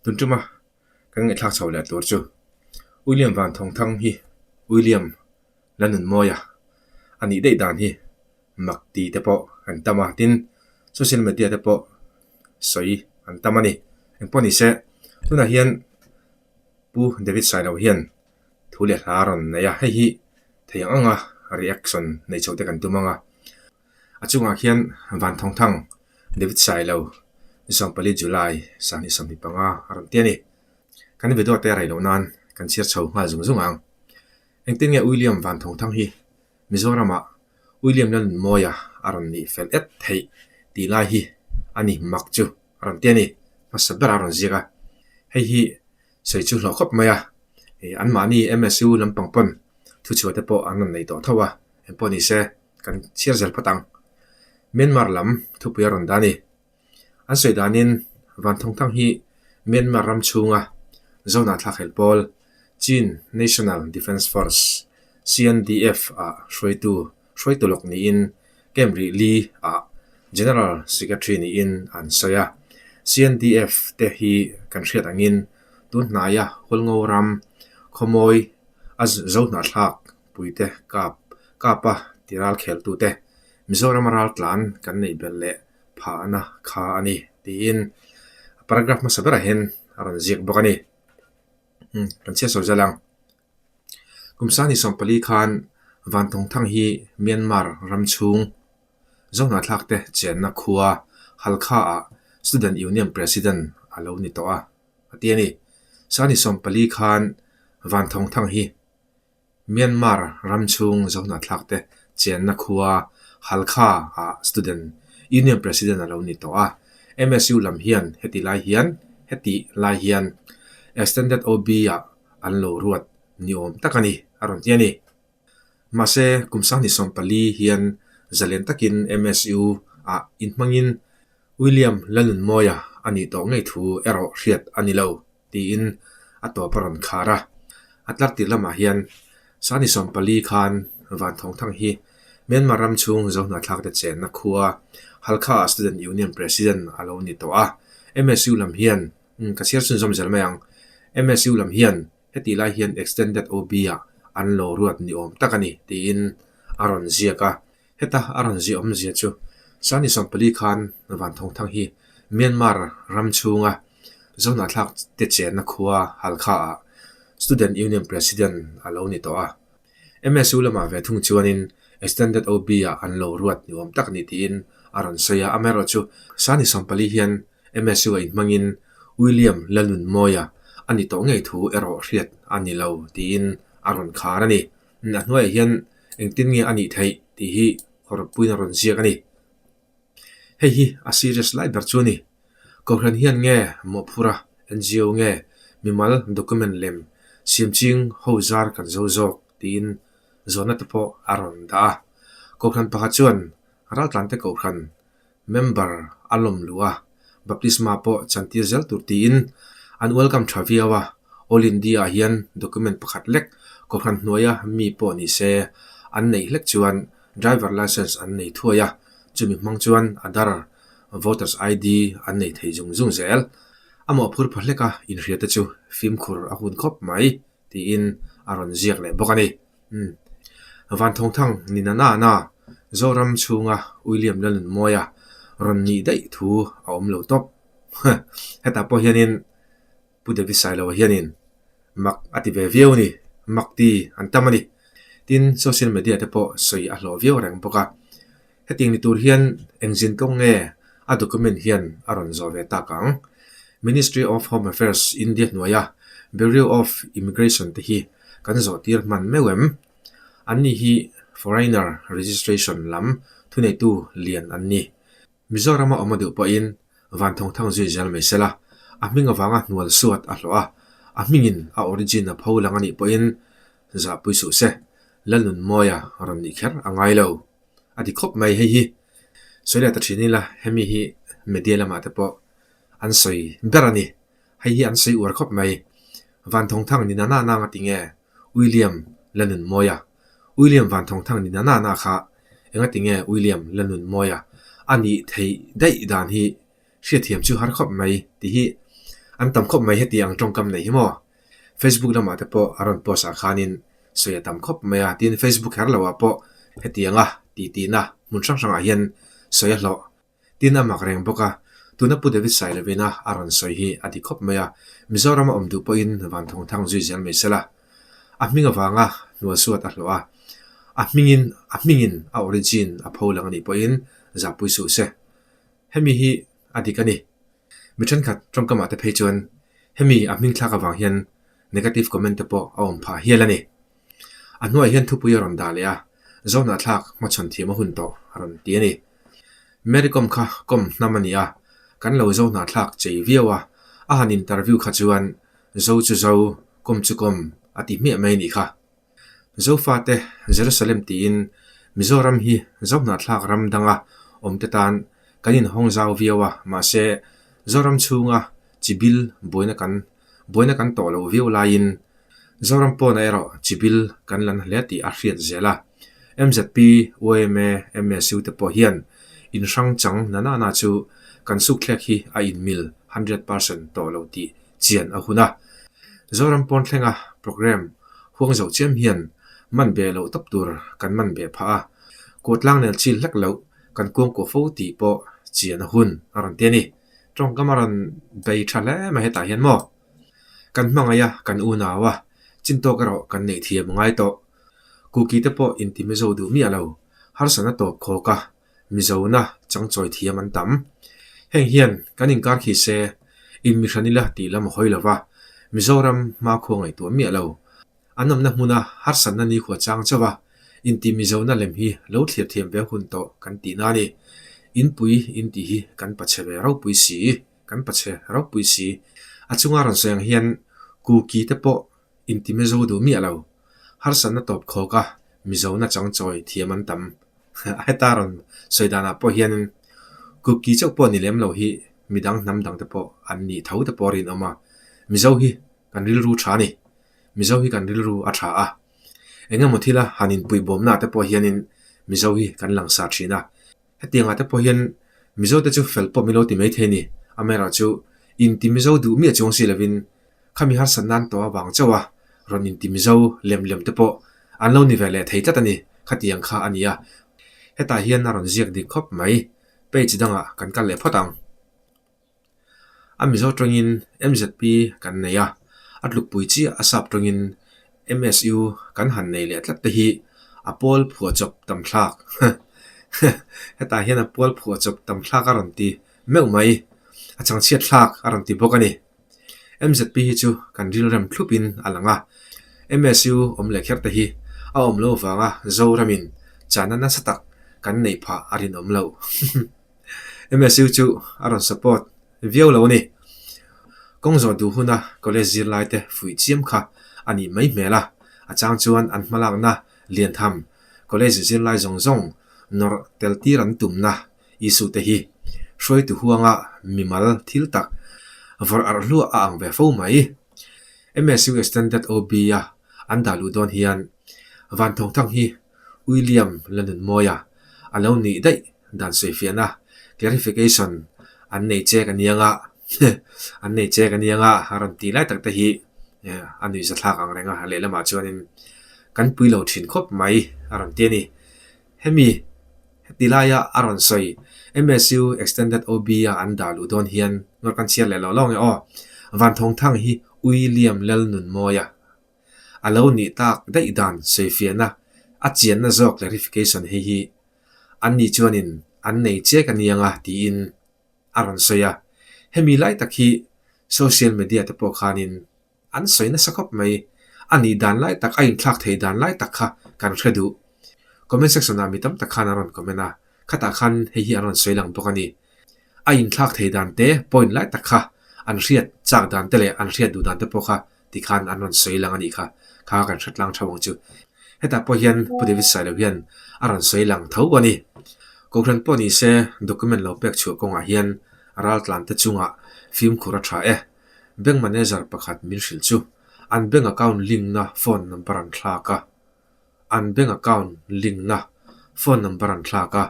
Tun tuma kan ngaihthlak chho leh tur chu William Van Thawngthang hi William Lanunmawia a nih daih dan hi mak ti te pawh an tam a, tin social media te pawh sawi an tam a ni. Engpawh ni se tunah hian Pu David Sailo hian thu leh hla a rawn nei a, hei hi thei ang anga reaction nei chho te kan tum ang a. A chungah khian Van Thawngthang, David Sailo, ni 14 July 2025 a rawn ti a ni. Kan video te a rei loh nan kan chhiar chho nghal zung zung ang. Engtin nge William Van Thawngthang hi Mizoramah William Lalnunmawia a rawn nih fel et theih tih lai hi a ni mak chu a rawn ti a ni. Hmasa ber a rawn ziak a, hei hi sawi chu hlawh khawp mai a, anmahni MSU lampang pawn thuchhuah te pawh an rawn nei tawh tho a, engpawh ni se kan chhiar zel phawt ang. Myanmar lam thupui a rawn dah a ni. An sawi danin Vanthawngthang hi Myanmar ram chhunga Zona thlakhelh pawl Chin National Defence Force, CNDF, ah hruaitu hruaitu lawk niin Camp Rih Li ah General Secretary niin an sawi a. CNDF te hi kan hriat angin tun hnaia Hualngo ram khawmawi a zohnahthlak puite kap kapa tiral kheltute Mizoram raltlan kan neih belh leh phahna kha a ni tiin paragraph hmasa berah hian a rawn ziak bawk a ni. Umm kan chhiat sawi zel ang. Kum sangni 14 khan Vanthawngthang hi Myanmar ram chhung Zohnahthlak te chenna khua Halkha ah Student Union President a lo ni tawh a, a ti a ni. Sangni 14 khan Vanthawngthang hi Myanmar ram chhung Zohnahthlak te chenna khua Halkha ah Student Union President a lo ni tawh a. MSU lam hian heti lai hian heti lai hian Extended OB ah an lo ruat ni awm tak a ni, a rawn ti a ni. Mahse, kum 24 hian zalen takin MSU ah inhmangin William Lalnunmawia a nih tawh ngei thu erawh hriat a ni lo, tiin a tawp a rawn khar a. A tlar tir lamah hian Sani 14 khan Vanthawngthang hi Myanmar ram chhung Zohnahthlak te chenna khua Halkha ah Student Union President a lo ni tawh a. MSU lam hian ka chhiar chhunzawm zel mai ang. MSU lam hian hetih lai hian Extended OB ah an lo ruat ni awm tak a ni, tiin a rawn ziak a. Heta a rawn ziah awmzia chu Sani 14 khan Vanthawngthang hi Myanmar ram chhunga Zohnahthlak te chenna khua Halkha ah Student Union President a lo ni tawh a. MSU lamah ve thung chuanin Extended OB ah an lo ruat ni awm tak ni tiin a rawn sawi a. Amaherawhchu Sani 14 hian MSU a inhmangin William Lalnunmawia a ni tawh ngei thu erawh hriat a ni lo tiin a rawn khar a ni. A hnuaiah hian engtin nge a nih theih tih hi hawrawppuiin a rawn ziak a ni. Hei hi a serious lai ber chu a ni. Kohhran hian nge mawhphurh a, NGO nge mimal document lem siam ching ho zar kan zo zawk tiin zawhna te pawh a rawn dah a. Kohhran pakhat chuan raltlante kohhran Member a lawm luh a, baptisma pawh chantir zel tur tiin an welcome tha viau a, All India ah hian document pakhat lek kohhran hnuaia mi pawh ni se an neih hlek chuan driver licence an nei thuai a, chumi hmang chuan Aadhar, voters ID an nei thei zung zung zel. A mawhphur pha hleka inhria te chu fimkhur a hun khawp mai tiin a rawn ziak leh bawk a ni. Umm. Vanthawngthang ni na na na Zoram chhunga William Lalnunmawia rawn nih daih thu a awm lo tawp. Hetah pawh hianin Pu David Sailoa hianin mak a ti ve viau a ni, mak ti an tam a ni. Tin, social media te pawh sawi a hlawh viau reng bawk a. Hetiang ni tur hian eng zin kawng nge a document hian a rawn zawh ve tak ang? Ministry of Home Affairs India hnuaia Bureau of Immigration te hi kan zawh tir hman meuh em? Anni hi foreigner registration lam thuneitu lian an ni. Mizorama awm a duh pawhin Vanthawngthang zui zel mai sela, a hming avanga hnual suat a hlawh a, a hmingin a origin a pho lang a nih pawhin zahpui suh se, Lalnunmawia rawn nih kher a ngai lo. A ti khawp mai hei hi. Sawi leh ta thin ila hemi hi media lamah te pawh an sawi ber a ni. Hei hi an sawi uar khawp mai. Vanthawngthang ni na na na nga ti nge William Lalnunmawia. William Vanthawngthang ni na na na kha enga ti nge William Lalnunmawia a nih theih daih dan hi hriatthiam chu har khawp mai tih hi An tam khawp mai heti ang tawngkam nei hi maw? Facebook lamah te pawh a rawn post ah khanin sawi a tam khawp mai a, tin Facebook kher loah pawh hetianga titihna hmun hrang hrangah hian sawi a hlawh. Tin a mak reng bawk a, tuna Pu David Sailovina a rawn sawi hi a ti khawp mai a, Mizorama awm duh pawhin van thawng thang zui zel mai sela. A hming avanga hnualsuat a hlawh a, a hmingin a hmingin a origin a pho lang a nih pawhin zahpui suh se. Hemi hi a dik a ni. Mi thenkhat tawngkamah te phei chuan hemi a hming thlak avang hian negative comment te pawh a awm phah hial a ni. A hnuaiah hian thupui a rawn dah leh a, Zohnah thlak hmachhawn thiam a hun tawh a rawn ti a ni. Mary Kom kha Kom hnam a ni a, kan lo Zohnah thlak chei viau a, a han interview kha chuan Zo chu Zo, Kom chu Kom a ti hmiah mai a nih kha. Zofate Jerusalem tiin Mizoram hi Zohnahthlak ram danga awmte tan kan inhawng zau viau a, mahse Zoram chhunga chibil buaina kan buaina kan tawh lo viau laiin Zoram pawnah erawh chibil kan lan hle tih a hriat zel a. MZP, yma, MSU te pawh hian inhrang chang na nana chu kan sukthlek hi a inmil 100% tawh lo tih chian a hun a. Zoram pawn thlenga programme huang zoh chiam hian man be loh tawp tur kan man be phah a, kuatlang nel chil hlek loh kan kuangkuah fo tih pawh chian a hun a rawn ti a ni. Tawngkam a rawn bei tha hle mai hetah hian maw? Kan hmangaih a, kan unau a, chintawk erawh kan neih thiam a ngai tawh. Kuki te pawh inti Mizo duh miah lo, harsatna tawp khawk a, Mizona changchawi thiam an tam. Heng hian kan inkar khi se, in mi hran ila tih lam a hawi lo va, Mizoram hmakhua ngaihtuah miah lo. An awmna hmuna harsatna nikhua chang chauh a, inti Mizona lem hi lo thlir thiam ve hun tawh kan tihna a ni. Inpui intih hi kan pachhe ve ropui si, kan pachhe ropui si. A chunga rawn sawi ang hian Kuki te pawh inti Mizo duh miah lo. Harsatna tawp khawk a, Mizona changchawi thiam an tam. Heta rawn sawi danah pawh hianin Kuki chauh pawh ni lem lo hi midang hnam dang te pawh an nih tho te pawh a rinawm a, Mizo hi kan rilru tha a ni. Mizo hi kan rilru a tha a. Engemaw thila han inpuihbawmnaah te pawh hianin Mizo hi kan langsar thin a. Hetiangah te pawh hian Mizo te chu fel pawh min lo ti mai thei a ni. Amaherawhchu inti Mizo duh miah chuang si lovin Khami harsat nan tawh avang chauh a, rawn inti Mizo lem lem te pawh an lo ni ve leh thei tlat a ni, khatiang kha a ni a. Hetah hian a rawn ziak dik khawp mai, page dangah kan kal leh phawt ang. A Mizo tawngin MZP kan nei a, a tlukpui chiah a sap tawngin MSU kan han nei leh tlat te hi a pawl phuahchawp tam thlak. Hetah hian a pawl phuahchawp tam thlak a rawn ti meuh mai, a changchhiat thlak a rawn ti bawk a ni. MZP hi chu kan rilrem thlup in a lang a, MSU awm leh kher te hi a awm lo vanga Zoramin chahna nasa tak kan neih phah a rinawm lo. MSU chu a rawn support viau lo a ni. Kawng zawh duh huna college zirlai te fuih chiam kha a nih mai hmel a, a chang chuan an hmalakna liantham college zirlai zawng zawng nawrh tel tir an tumna Isu te hi hruaitu huanga mimal thil tak vawrh arh hluah a ang ve fo mai. MSU Extended OB a an dah luh dawn hian Vanthawngthang hi William Lanunmawia a lo nih daih dan sawifiahna, clarification, an nei chek a niang a, an nei chek a niang a, a rawn tih lai tak te hi a nuihzathlak ang reng a, lehlamah chuanin kan pui lo thin khawp mai a rawn ti a ni. Hemi heti laia a rawn sawi MSU Extended OB a an dah luh dawn hian nawr kan chhiar leh lo lo nge aw. Vanthawngthang hi William Lalnunmawia a lo nih tak daih dan sawifiahna a chianna zawk clarification hei hi an ni chuanin an nei chek a niang a tiin a rawn sawi a. Hemi lai tak hi social media te pawh khanin An sawi nasa khawp mai. A nih dan lai tak, a inthlak theih dan lai tak kha kan hre duh. Comment section ah mi tam tak khan an rawn comment a, khatah khan hei hi an rawn sawi lang bawk a ni. A inthlak theih dan te, point lai tak kha an hriat chak dan te leh an hriat duh dan te pawh kha tikhan an rawn sawi lang a nih kha. Kha kan hre tlang theuh ang chu. Hetah pawh hian Pu David Sailo hian a rawn sawi lang tho a ni. Kohhran pawh ni se document lo pek chhuah kawngah hian raltlan te chungah fimkhur a tha e. Bank manager pakhat min hrilh chu an bank account link na phone number an thlak a, an bank account link na phone number an thlak a,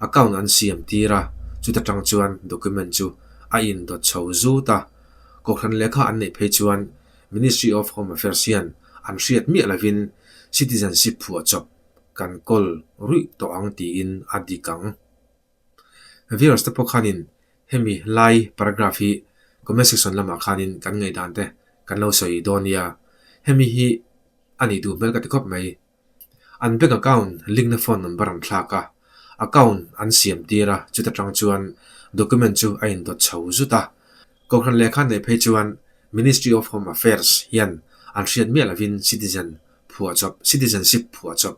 account an siam tir a, chuta tang chuan document chu a indawt chho zut a. Kohhran lehkha an neih phei chuan Ministry of Home Affairs hian an hriat miah lovin citizenship phuahchawp kan kawl ruih tawh ang tiin a dik ang. Viewers te pawh khanin hemi lai paragraph hi comment section lamah khanin kan ngaihdan te kan lo sawi dawn nia. Hemi hi a nih duh hmel ka ti khawp mai. An bank account link na phone number an thlak a, account an siam tir a, chuta tang chuan document chu a indawt chho zut a. Kohhran lehkha neih phei chuan Ministry of Home Affairs hian an hriat miah lovin citizen phuahchawp, citizenship phuahchawp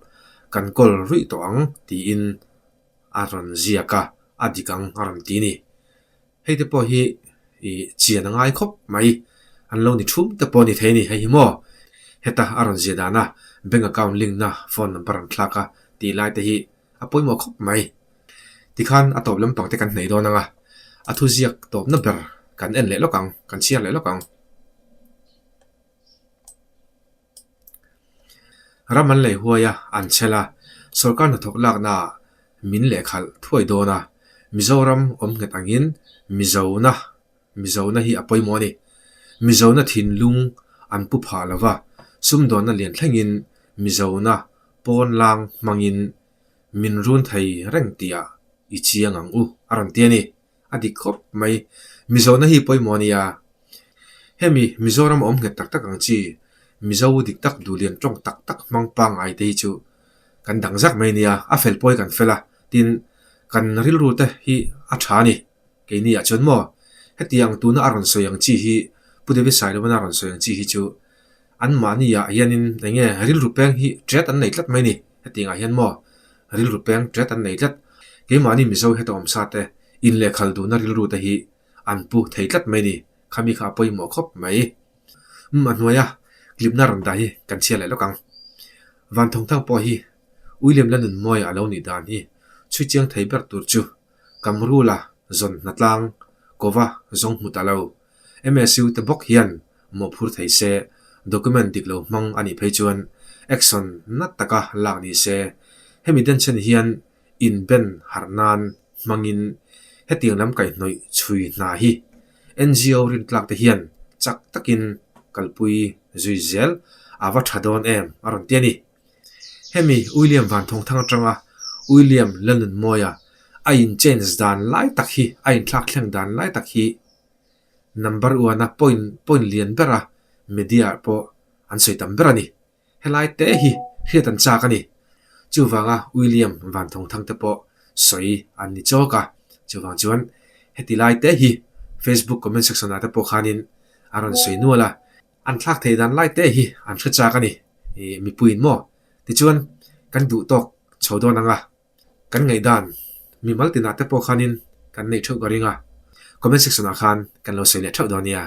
kan kawl ruih tawh ang tiin a rawn ziak a, a dik ang a rawn ti a ni. Hei te pawh hi ih chian a ngai khawp mai, an lo ni thum te pawh a ni thei a ni hei hi maw? Heta a rawn ziah dan a, bank account link na phone number an thlak a tih lai te hi a pawimawh khawp mai. Tikhan a tawp lampang te kan hnaih dawn ang a, a thuziak tawpna ber kan en leh lawk ang, kan chhiar leh lawk ang. Ram an lei huai a, an chhel a, sorkar hnathawk laknaah min lehkhalh thuai dawn a, Mizoram awm nghet angin Mizona, Mizona hi a pawimawh a ni. Mizona thinlung an pu phah lo va, sumdawnna lian thlengin Mizona pawn lang hmangin min run thei reng tihah i chiang ang u, a rawn ti a ni. A dik khawp mai. Mizona hi pawimawh a nia. Hemi Mizoram a awm nghet tak tak ang chi, Mizo dik tak duhlian tawng tak tak hmang pangngai te hi chu kan dang zak mai a nia. A fel pawh hi kan fel a, tin kan rilru te hi a tha a ni. Keini ah chuan maw hetiang tuna a rawn sawi ang chi hi Pu David Sailovan a rawn sawi ang chi hi chu anmahni ah hianin eng nge rilru peng hi tet an nei tlat mai a ni. Hetiang ah hian maw rilru peng tet an nei tlat. Keimahni Mizo heta awm sa te inlehkhal duhna rilru te hi an pu thei tlat mai a ni. Khami kha a pawimawh khawp mai. Umm a hnuaia clipna rawn dah hi kan chhiar leh lawk ang. Van thawngthang pawh hi William Lanunmawia a lo nih dan hi chhui chiang thei ber tur chu Kamrula zawn hnatlang kova zawng hmu ta lo. MSU te bawk hian mawhphur thei se, document dik lo hmang a nih phei chuan action na taka lak ni se. Hemi denchhen hian inben harh nan hmangin hetiang lam kaihhnawih chhui hna hi NGO rintlak te hian chak takin kalpui zui zel a va tha dawn em a rawn ti a ni. Hemi William Van Thawngthang atanga William Lalnunmawia a in change dan lai tak hi, a inthlak thleng dan lai tak hi number uana point point lian bera media ah pawh an sawi tam ber a ni. Helai te hi hriat an chak a ni. Chuvanga William Van Thawngthang te pawh sawi an ni chawk a. Chuvang chuan heti lai te hi Facebook comment section ah te pawh khanin a rawn sawi nual a. An thlak theih dan lai te hi an hre chak a ni ih mipuiin maw? Tichuan kan duh tawk chho dawn ang a, kan ngaihdan mimal tinah te pawh khanin kan neih theuh ka ring a, comment section ah khan kan lo sawi leh theuh dawn nia.